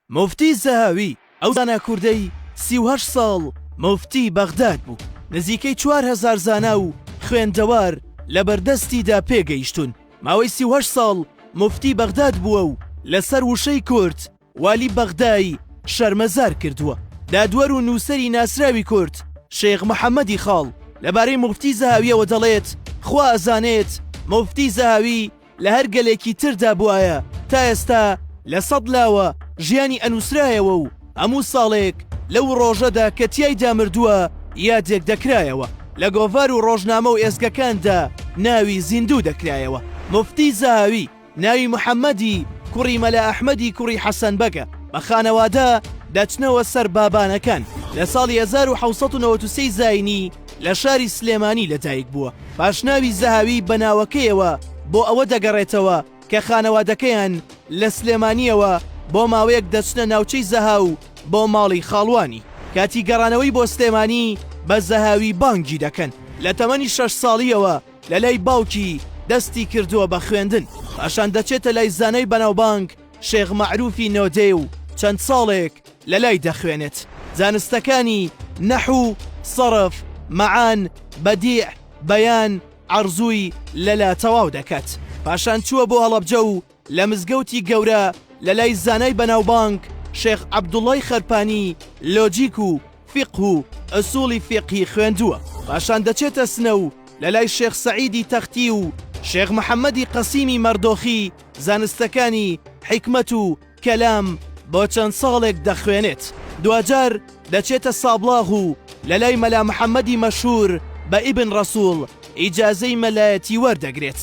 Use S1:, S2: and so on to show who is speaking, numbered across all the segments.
S1: موفتی زەهاوی، ئەو زانا کوردەی 38 ساڵ موفتی بەغداد بوو، نزیکەی 4000 زانا و خوێندەوار لە بەردەستیدا پێگەیشتوون، ماوەی 38 ساڵ موفتی بەغداد بووە و لەسەر وشەی کورد والی بەغدای شەرمەزار کردووە. دادوەر و نووسەری ناسراوی کورد شێخ محەمەدی خاڵ لەبارەی موفتی زەهاوییەوە دەڵێت، خوا ئەزانێت موفتی زەهاوی لە هەر گەلێکی تردا بوایە تا ئێستا لە سەد لاوە ژیانی ئەنووسرایەوە و هەموو ساڵێک لەو ڕۆژەدا کە تیایدا مردووە یادێک دەکرایەوە لە گۆڤار و ڕۆژنامە و ئێزگەکاندا ناوی زیندوو دەکرایەوە. موفتی زەهاوی ناوی محەمەدی کوڕی مەلا ئەحمەدی کوڕی حەسەن بەگە، بە خانەوادە دەچنەوە سەر بابانەکان، لە ساڵی 1793 زاینی لە شاری سلێمانی لەدایک بووە، پاشناوی زەهاوی بە ناوەکەیەوە بۆ ئەوە دەگەڕێتەوە کە خانەوادەکەیان لە سلێمانییەوە بۆ ماوەیەک دەچنە ناوچەی زەهاو بۆ ماڵی خاڵوانی، کاتی گەڕانەوەی بۆ سلێمانی بە زەهاوی بانگی دەکەن، لە تەمەنی شەش ساڵییەوە لەلای باوکی دەستی کردووە بە خوێندن، پاشان دەچێتە لای زانای بەناوبانگ شێخ مەعروفی نۆدێ و چەند ساڵێک لەلای دەخوێنێت. زانستەکانی، نەحو، سەڕف، مەعان، بەدیع، بەیان، عەڕزوی لەلا تەواو دەکات. پاشان چووە بۆ هەڵەبجە و لە مزگەوتی گەورە لە لای زانای بەناوبانگ شێخ عەبدوڵای خەرپانی لۆجیک و فیقه و ئسوڵی فیقهی خوێندووە. پاشان دەچێتە سنە و لە لای شێخ سەعیدی تەختی و شێخ محەمەدی قەسیمی مەردۆخی زانستەکانی حیکمەت و کەلام بۆ چەند ساڵێک دەخوێنێت. دواجار دەچێتە سابڵاغ و لە لای مەلا محەمەدی مەشهوور بە ئیبن ڕەسووڵ ئیجازەی مەلایەتی وەردەگرێت.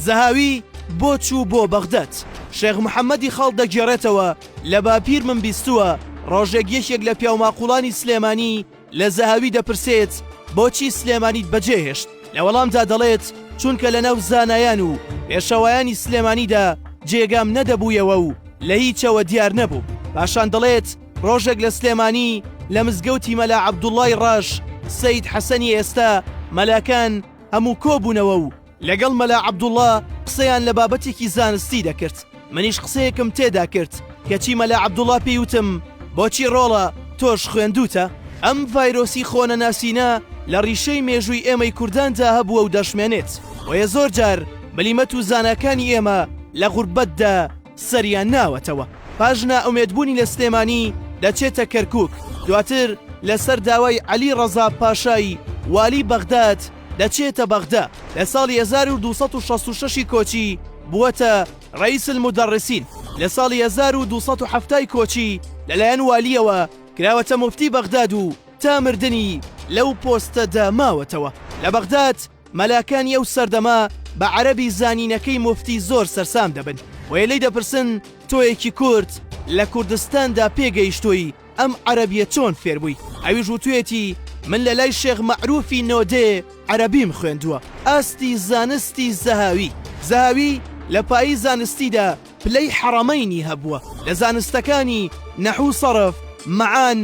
S1: زەهاوی بۆ چوو بۆ بەغداد؟ شێخ محەمەدی خاڵ دەگێڕێتەوە، لە باپیرمم بیستووە ڕۆژێک یەکێک لە پیاوماقووڵانی سلێمانی لە زەهاوی دەپرسێت بۆچی سلێمانیت بەجێهێشت؟ لە وەڵامدا دەڵێت چونکە لەناو زانایان و پێشەوایانی سلێمانیدا جێگام نەدەبوویەوە و لە هیچەوە دیار نەبووم. پاشان دەڵێت ڕۆژێک لە سلێمانی لە مزگەوتی مەلا عەبدوڵڵای ڕەش، سەید حەسەنی ئێستا، مەلاکان هەموو کۆبوونەوە و لەگەڵ مەلا عەبدوڵڵا قسەیان لە بابەتێکی زانستی دەکرد، منیش قسەیەکم تێدا کرد، کەچی مەلا عەبدوڵڵا پێی وتم، بۆچی ڕۆڵە تۆش خوێندووتە؟ ئەم ڤایرۆسی خۆنەناسینە لە ڕیشەی مێژووی ئێمەی کورداندا هەبووە و دەشمێنێت، بۆیە زۆر جار بلیمەت و زاناکانی ئێمە لە غوربەتدا سەریان ناوەتەوە. پاش نائومێدبوونی لە سلێمانی دەچێتە کەرکووک، دواتر لەسەر داوای عەلی ڕەزا پاشای والی بەغداد دەچێتە بەغدا، لە ساڵی 1266 ی کۆچی بووەتە رئیس المدرسین، لە ساڵی 1270 ی کۆچی لەلایەن والییەوە کراوەتە موفتی بەغداد و تا مردنی لەو پۆستەدا ماوەتەوە. لە بەغداد مەلاکانی ئەو سەردەمە بە عەرەبی زانینەکەی موفتی زۆر سەرسام دەبن، بۆیە لێی دەپرسن تۆیەکی کورد لە کوردستاندا پێگەیشتووی ئەم عەرەبیە چۆن فێربووی؟ ئەویش وتویەتی من لە لای شێخ مەعروفی نۆدێ عەرەبیم خوێندووە. ئاستی زانستی زەهاوی زەهاوی لە پایی زانستیدا پلەی حەڕەمەینی هەبووە لە زانستەکانی، نەحو سەڕف، مەعان،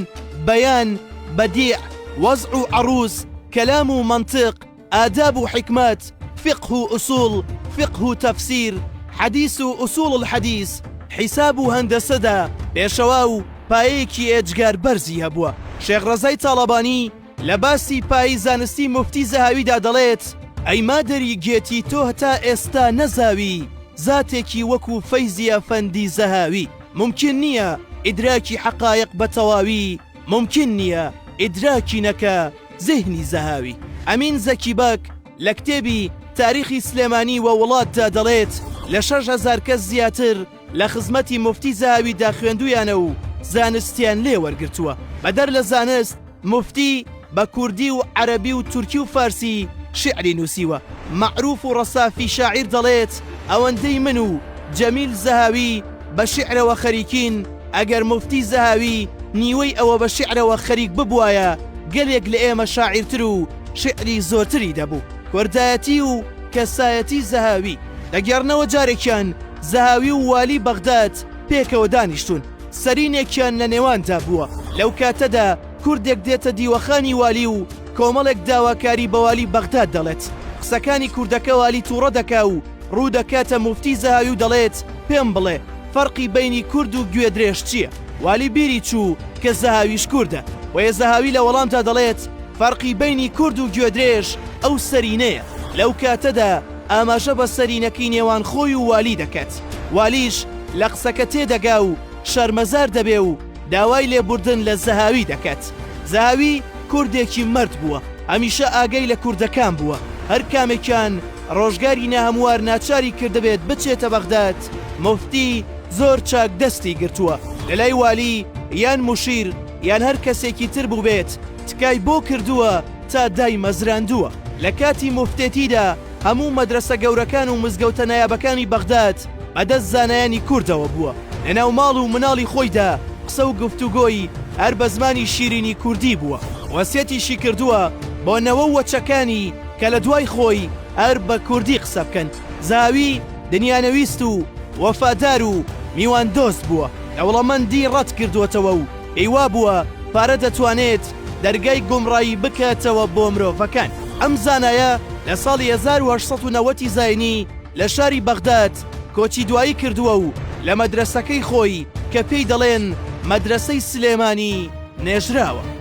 S1: بەیان، بەدیع، وەزع و عەڕوز، کەلام و مەنتق، ئاداب و حیکمەت، فیقه و ئوسوڵ، فیقه و تەفسیر، حەدیس و ئوسوڵ الحدیث، حیساب و هەندەسەدا پێشەوا و پایەیەکی ئێجگار بەرزی هەبووە. شێخ ڕەزای تاڵەبانی لە باسی پایەی زانستی موفتی زەهاویدا دەڵێت، ئەی مادەری گێتی تۆ هەتا ئێستا نەزاوی زاتێکی وەکو فەیزی ئەفەندی زەهاوی، مومکین نییە ئیدراکی حەقایق بە تەواوی مومکین نییە ئیدراکی نەکا زیهنی زەهاوی. ئەمین زەکی بەگ لە کتێبی، تاریخی سلێمانی و وڵات، دا دەڵێت، لە 6000 کەس زیاتر لە خزمەتی موفتی زەهاویدا خوێندوویانە و زانستیان لێ وەرگرتووە. بەدەر لە زانست، موفتی بە کوردی و عەرەبی و تورکی و فارسی شیعری نووسیوە. مەعروف و ڕەسافی شاعیر دەڵێت، ئەوەندەی من و جەمیل زەهاوی بە شیعرەوە خەریکین، ئەگەر موفتی زەهاوی نیوەی ئەوە بە شیعرەوە خەریک ببوایە، گەلێک لە ئێمە شاعیرتر و شیعری زۆرتری دەبوو. کوردایەتی و کەسایەتی زەهاوی دەگێڕنەوە جارێکیان زەهاوی و والی بەغداد پێکەوە دانیشتوون، سەرینێکیان لە نێواندا بووە. لەو کاتەدا کوردێک دێتە دیوەخانی والی و کۆمەڵێک داواکاری بە والی بەغداد دەڵێت. قسەکانی کوردەکە والی تووڕە دەکا و ڕوو دەکاتە موفتی زەهاوی و دەڵێت، پێم بڵێ! فەرقی بەینی کورد و گوێدرێژ چییە؟ والی بیری چوو کە زەهاویش کوردە، بۆیە زەهاوی لە وەڵامدا دەڵێت، فەرقی بەینی کورد و گوێدرێژ ئەو سەرینەیە. لەو کاتەدا ئاماژە بە سەرینەکەی نێوان خۆی و والی دەکات. والیش لە قسەکە تێدەگا و شەرمەزار دەبێ و داوای لێبوردن لە زەهاوی دەکات. زەهاوی کوردێکی مەرد بووە، هەمیشە ئاگای لە کوردەکان بووە، هەر کامێکیان ڕۆژگاری ناهەموار ناچاری کردبێت بچێتە بەغداد، موفتی زۆر چاک دەستی گرتووە، لەلای والی یان موشیر یان هەر کەسێکی تر بووبێت تکای بۆ کردووە تا دایمەزراندووە. لە کاتی موفتێتیدا هەموو مەدرەسە گەورەکان و مزگەوتە نایابەکانی بەغداد بە دەست زانایانی کوردەوە بووە. لەناو ماڵ و مناڵی خۆیدا قسە و گفتوگۆی هەر بە زمانی شیرینی کوردی بووە. وەسیەتیشی کردووە بۆ نەوە و وەچەکانی کە لە دوای خۆی هەر بە کوردی قسە بکەن. زاوی دنیانەویست و وەفادار و میواندۆست بووە. دەوڵەمەندی ڕەت کردووەتەوە و پێی وابووە پارە دەتوانێت دەرگای گومڕایی بکاتەوە بۆ مرۆڤەکان. ئەم زانایە لە ساڵی 1890 ی زاینی لە شاری بەغداد کۆچی دوایی کردووە و لە مەدرەسەکەی خۆی کە پێی دەڵێن مەدرەسەی سلێمانی نێژراوە.